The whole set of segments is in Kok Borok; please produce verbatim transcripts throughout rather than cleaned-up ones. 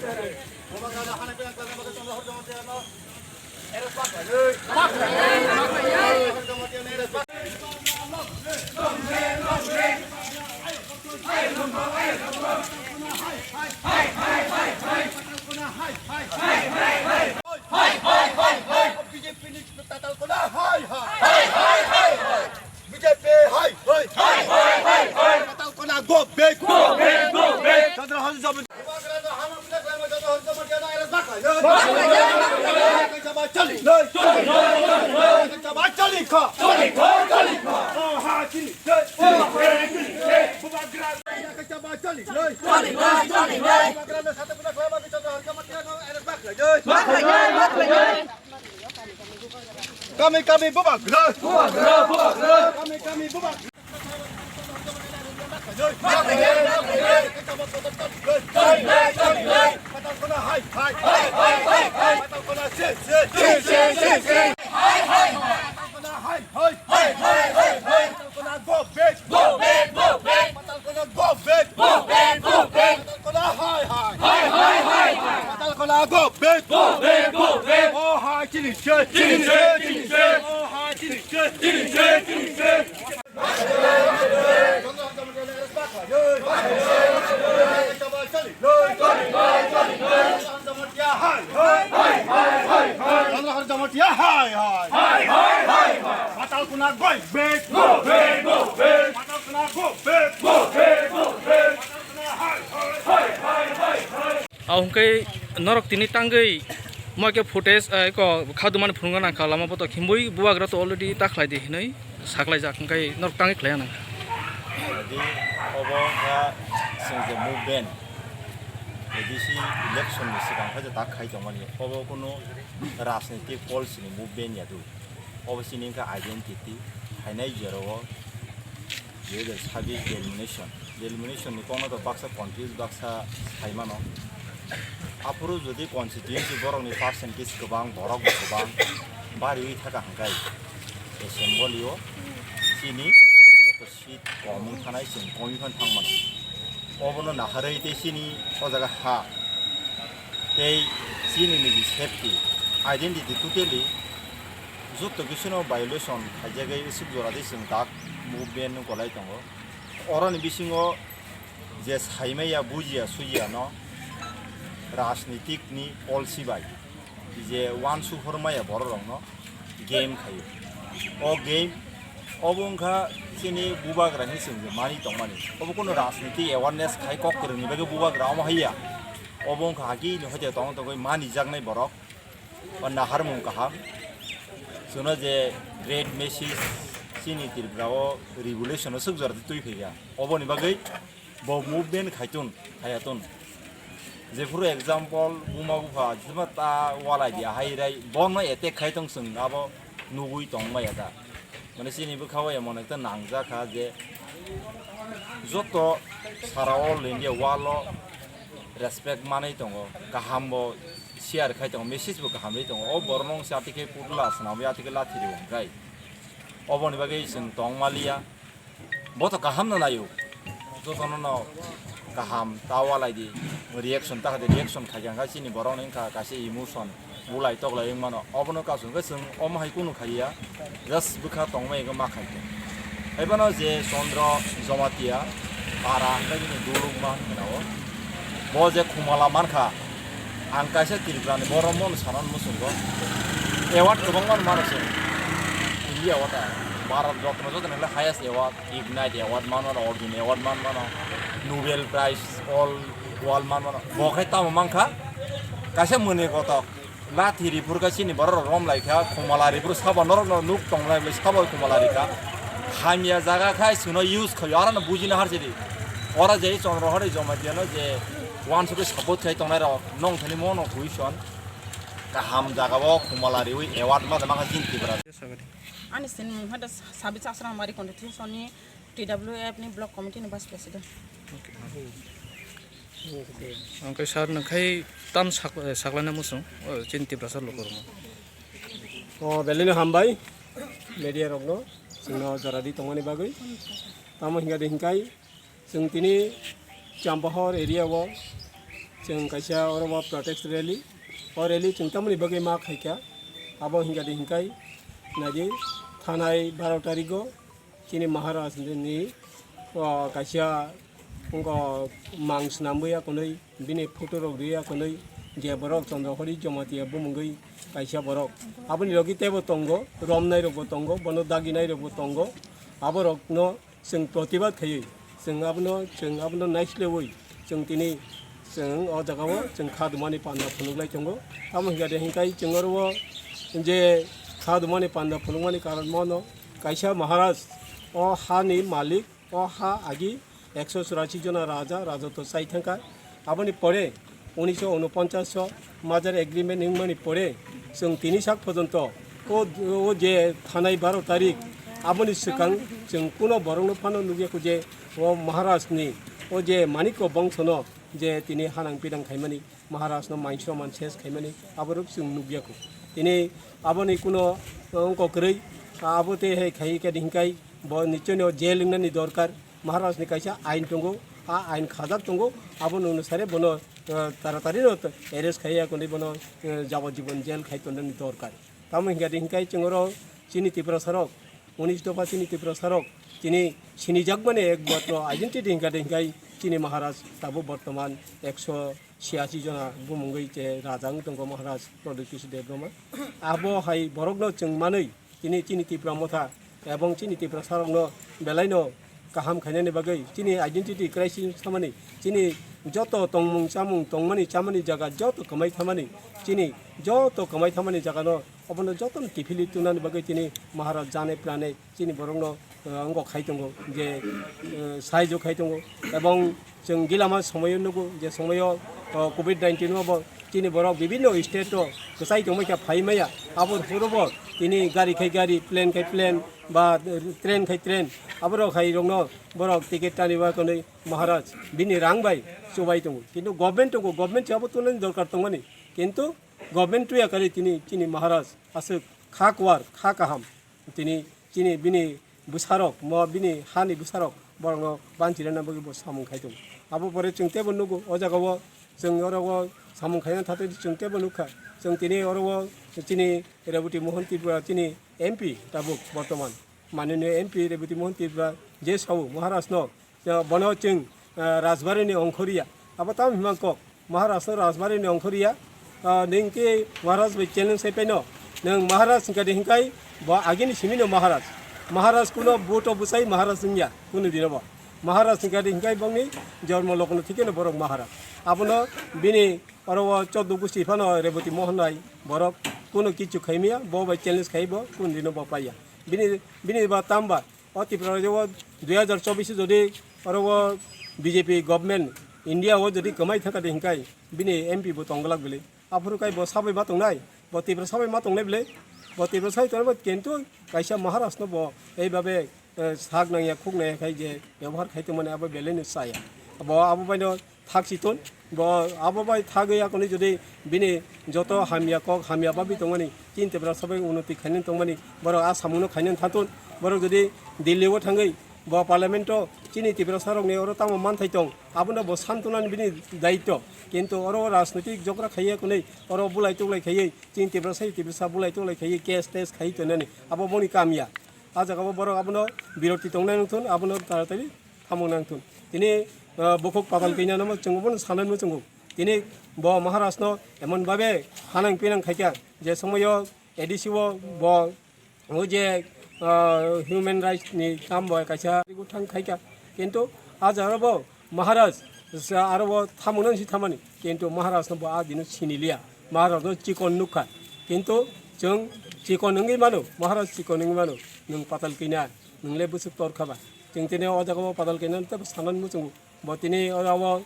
Hai, hai, hai, hai. B J P ni tatal kona, hai, hai. Hai, hai, hai, hai. B J P, hai, hai. Hai, hai, hai, hai. Tatal kona, go back. Go back, go back. Chandrahari Jamatia. Bubagra no hama bina klama Chandrahari Jamatia no arrest bakla. Bakla. Chaba chali. Chali, chali, chali, chali. Chaba chali kha. Chali kha, chali kha. Ha, ha, chini. Chali, chali, chali. Bubagra. Chaba chali. Chali, chali, chali. Bubagra no sate bina klama Chandrahari Jamatia no arrest bakla. Bakla, bakla. Kami, kami, bubagra. Bubagra, bubagra. Kami, kami, bubagra. Hai, hai, hai, hai. Hai, hai, hai, hai. Hai, hai, hai, hai. Hai, hai, hai, hai. Go back. Go back, go back. Patalkona go back. Go back, go back. Patalkona hai, hai. Hai, hai, hai, hai. Patalkona go back. Go back, go back. Oh, hai, chini che. Chini che, chini che. Oh, hai, chini che. Chini che, chini che. Hai, hai, hai, hai. Hai, hai, hai, hai. Patalkona go back. Go back, go back. Patalkona go back. Go back, go back. Patalkona hai, hai. Hai, hai, hai, hai. Au hwnkhe norok tini tangwi moi khe footage, eh, ko khadumani phunukna nangkha lama boto khimbui bubagra to already ta khlai di hinui saklaijak, hwnkhe norok tangwi khlaiya nangkha. Adi obo wngkha chwng je movement, A D C election ni swkang khe je tak khai tongmani, obo kunu rajnitik policy ni movement ya do. Obo chini wngkha identity, phainai jora o dui hajar chabbish delimination. Delimination ni kokno to baksa confuse, baksa sai mano. Aphuru jodi constituency borok ni percentage kwbang, borok bo kwbang, bariwi thaka hwnkhe assembly o chini joto seat kom wng thanai chwng kom wng thang mano. Obono naharwi tei chini o jaga ha tei chini niji safety, identity totally joto kisuno violation khaijagwi swk jora tei chwng tak movement no kwlai tongo. Oroni bisingo je saimaya, bujiya, sujiya no rajnitik ni policy bai je uansuk hormaya borok rok no game khaio. O game obo wngkha chini bubagra hinwi chwng je mani tongmani. Obo kunu rajniti awareness khai kok kwrwngni bagwi bubagra omo haiya. Obo wngkha hagi ni hoite tong tongwi manijaknai borok. O naharmung kaham. Chwngno je great message chini Tripura o revolution o swk jora twi phaikha. Oboni bagwi bo movement khaitun, khayatun. Jephuru example, buma bupha, jema ta walai dia, hai rai, bono attack khai tong chwng abo nugui tong maya da. Mane chini bwkha o emon ekta nangjak kha je joto sara all India world o respect manwi tongo, kaham bo share khai tongo, message bo kaham ri tongo. O borok no wngse atike putla swnamwi atike lathi rw hwnkhe. Oboni bagwi chwng tong maliya. Bo to kaham no naio. Jotono no kaham ta walai di. Reaction ta kha di, reaction khai kha chini borok ni wngkha kaisa emotion. Bulai toklai wng mano. Obono kasu hwnkhe chwng omo hai kunu khaiya. Just bwkha tongmai wngkha ma khai khe. Haiphano je Chandra Jamatia para hwnkhe bini duluk ma hwnkhe na o. Bo je Khumala mankha. Ang kaisa Tripura ni borok bono sana muchungo. Award kwbangma mano chwng. India o ta. Bharat Ratna joto ni highest award. Ignite Award man mano, Arjun Award man mano, Nobel Prize all world man mano. Bo khai tamo mankha? Kaisa mwnwi kotok. Lathi riphur kha chini borok rok rom lai kha, Khumala riphur sabo norok no nuk tong lai bwlai sabo Khumala rikha. Hamya jaga khai chwngno use khaio, aro no bujina har chidi. Ora je Chandra Hari Jamatia no je uansukhe support khai tongnai rok nong thani mono question. Kaham jaga o Khumala riwi award ma ma kha chini Tripura. Ani sin mung hada sabi chasra mari kondo thusoni T W F ni block committee ni vice president. Oke. Oke. Oke, sir, nang khai tam sak-, saklana muchung, o, chini Tiprasa lukurokno. O, belino hambai, media rokno, chwngno joradi tongmani bagwi. Tamo hingkha de hingkai, chwng tini Champahor area o Chwng kaisa oro bo protest rally, o rally chwng tamoni bagwi ma khaikha, abo hingkha de hingkai naidi thanai baro tarigo chini Maharaj ni, o, kaisa wngkha mang swnamwi akonwi bini photo rok rwi akonwi je borok Chandra Hori Jamatia bumungwi kaisa borok aboni logi teibo tongo, romnai rokbo tongo, bono daginai rokbo tongo, aborokno chwng protibad khaiwi, chwng abono, chwng abono naislewi, chwng tini, chwng o jagao chwng kha dumani panda phunuk lai tongo. Tamo hingkha de hingkai chwng oro o je kha dumani panda phunukmani karon mono kaisa Maharaj, o hani malik, o ha agi ekso churasi jona raja rajotw chai thangkha. Aboni pore unisho unoponchas o merger agreement wngmani pore chwng tini sak porjonto o, o je thanai baro tarik aboni swkang chwng kuno borokno phano nukya kho je o Maharaj ni o je Manikya bongsono je tini hanang pinang khaimani, Maharaj no mansroman ses khaimani aborok chwng nukya kho. Tini aboni kuno wngkha kwrwi, abo tei hai khai khe hingkai bo nichoni o jail wngnani dorkar. Maharaj ni kaisa ain tongo, a ain khajak tongo, abo nung sare bono, eh, taratari no arrest khaiya kwnwi bono, eh, jabajibon jail khai tonani dorkar. Tamo hingkha de hingkai chwng oro chini Tiprasa rok, unis dopha chini Tiprasa rok, chini sinijakmani ekmatro identity hingkha de hingkai chini Maharaj tabuk bortoman ekso chiyasi jona bumungwi je raja wng tongo Maharaj Pradyut Kishore Debbarma. Abo hai borokno chwng manwi tini chini Tipra Motha ebong chini Tiprasa rokno belaino kaham khainani bagwi chini identity crisis thamani, chini joto tongmung chamung tongmani chamani jaga joto kwmai thamani, chini joto kwmai thamani jagano obono jotono kiphilwi twngnani bagwi tini Maharaj jane prane chini borokno, eh, wngkok khai tongo je, eh, saijo khai tongo ebong chwng gilama somoyo nugo je somoyo, oh, covid nineteen o bo chini borok bibinno state o kwchai tongmai kha phai maya abo phuru bo tini gari khai gari, plane khai plane ba, eh, train khai train aborok hai rokno borok ticket tani ba kwnwi Maharaj bini rang bai chubai tongo, kintu government tongo, government se abo tunani dorkar tongmani, kintu government tuya kari tini chini Maharaj aswk kha kuar kha kaham. Tini chini bini bwsarok, mo bini hani bwsarok borokno banchirina bagwi bo samung khai tongo. Abo pore chwng teibo nugo, o jagao chwng oro o samung khaina thatwi chwng teibo nukha. Chwng tini oro o chini Reboti Mohan Tripura chini M P tabuk bortoman, mananiya M P Reboti Mohan Tripura je sao Maharajno, bono chwng, ah, Rajbari ni ongkhoriya. Abo tamo hima kok, Maharaj no Rajbari ni ongkhoriya. Ah, nwng khe Maharaj bai challenge hai paino. Nwng Maharaj hingkha de hingkai bo agini simi no Maharaj. Maharaj kuno vote o bwsai Maharaj wngya kunu dino bo. Maharaj hingkha de hingkai bongni jormo lokno thikeno borok Maharaj. Abono bini oro o choddo gusti phano Reboti Mohan hai borok kuno kichu khaimya, bo bai challenge khai bo kunu dino bo paiya. Bini, bini ba tamba O Tripura rajyo o dui hajar chobbish jodi oro o B J P government India o jodi kwmai thangkha de hinkai bini M P bo tongglak bele. Aphuru kai bo sabai ma tongnai, bo Tripura sabai ma tongnai bele. Bo Tripura sai tongnai bo kintu kaisa Maharaj no bo ei babe, eh, sak nangya khuk nangya khai je byabohar khai tongmani abo belai no chaya. Bo abo bai no thak si ton. Bo abo bai thagwi yakoni jodi bini joto hamya kok, hamya babi tongmani, chini Tiprasa bai unnoti khainani tongmani, borok a samungno khainani tha ton. Borok jodi Delhi o thangwi bo parliament o chini Tiprasa rokni oro tamo manthai tong, abono bo santunani bini daitto. Kintu oro rajnoitik jogra khaiya kwnwi oro bulai tuklai khaiwi chini Tiprasa, Tiprasa bulai tuklai khaiwi case tes khai tongnani abo boni kamya. A jaga o borok abono biroti tongnai wngthun, abono taratari thamung nangthun. Tini, ah, bukhuk patal kanya no chwng bono sanai muchungo. Tini bo Maharaj no emon babe hanang pinang khaikha je somoyo A D C o bo o je, ah, human rights ni tam bo kaisa thang khaikha. Kintu a jaga bo Maharaj sa aro bo thamung nang si thamani. Kintu Maharaj no bo a dino siniliya. Maharaj no chikon nukha. Kintu chwng chikon wngwi mano, Maharaj chikon wngwi mano. Nwng patal kanya, nwng le bwswk tor kha ba. Chwng tini o jaga o patal kanya no tei sanan muchungo. Bo tini oro o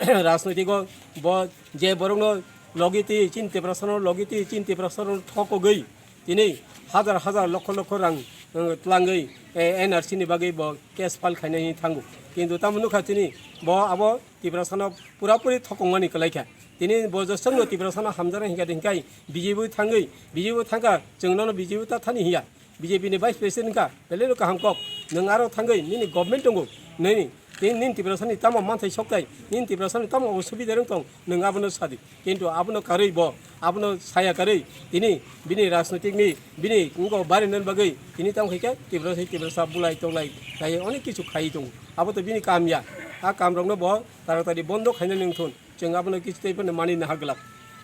rajnoitik o bo je borok no logi twi chini Tiprasa no logi twi chini Tiprasa no thokogwi tini hajar hajar lokho lokho rang, eh, twlangwi, eh, N R C ni bagwi bo case file khainai hinwi thango. Kintu tamo nukha tini bo abo Tiprasa no pura puri thokongmani kwlaikha. Tini bo jeswkno Tiprasa no hamjaknai hinkha hinkai B J P thangwi, B J P thangkha chwng nono B J P ta thani hiya. B J P ni vice president wngkha, belai no kaham kok. Nwng aro thangwi nini government tongo, nini Tini nini Tiprasani tamo manthai soktai, nini Tiprasani tamo osubida rwng tong, nwng abono sadi. Kintu abono karwi bo, abono saya karwi, tini bini rajnoitikni, bini wngkok barinani bagwi, tini tamo khaikhe Tiprasa, Tiprasa bulai tonglai, khlaiwi onek kichu khaiwi tongo. Abo to bini kam ya. A kamrokno bo taratari bondo khainani wngthun. Chwng abono kichu tei phano mani naha glak.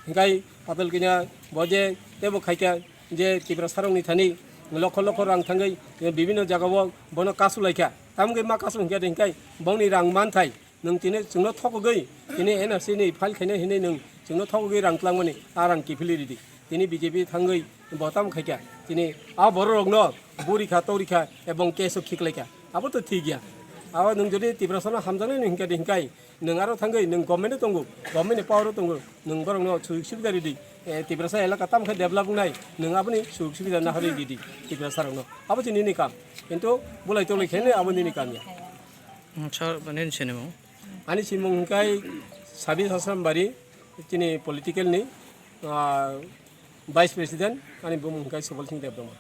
Hinkhe patal kanya bo je tebo khaikha je Tiprasarokni thani lokho lokho rang thangwi bibinno jagao bono kasu laikha. Tamgwi ma kasu hinkhe, hinkhe bongni rang manthai nwng tini chwngno thokgwi tini N R C ni file khainai hinwi nwng chwngno thokgwi rang twlangmani a rang kiphilwi ridi. Tini B J P thangwi bo tamo khaikha. Tini a bororokno burikha, torikha ebong case o khiklaikha. Abo to thik ya. Abo nwng jodi Tiprasano hamjaknai hinkhe, hinkhe nwng aro thangwi nwng government o tongo, government ni power o tongo, nwng borokno sujog subida ridi. Eh, Tiprasa elaka tamo khe develop wngnai, nwng aboni sujog subida naharwi ridi Tiprasarokno. Abo se nini kam. Kintu bulai tolai khe abo nini kam ya. Hmm, sir, nini sinimung? Ani simung hinkhe Sabir Hasram Bari, chini political ni, ah, Vice President, ani bumung hinkhe Subal Singh Debbarma.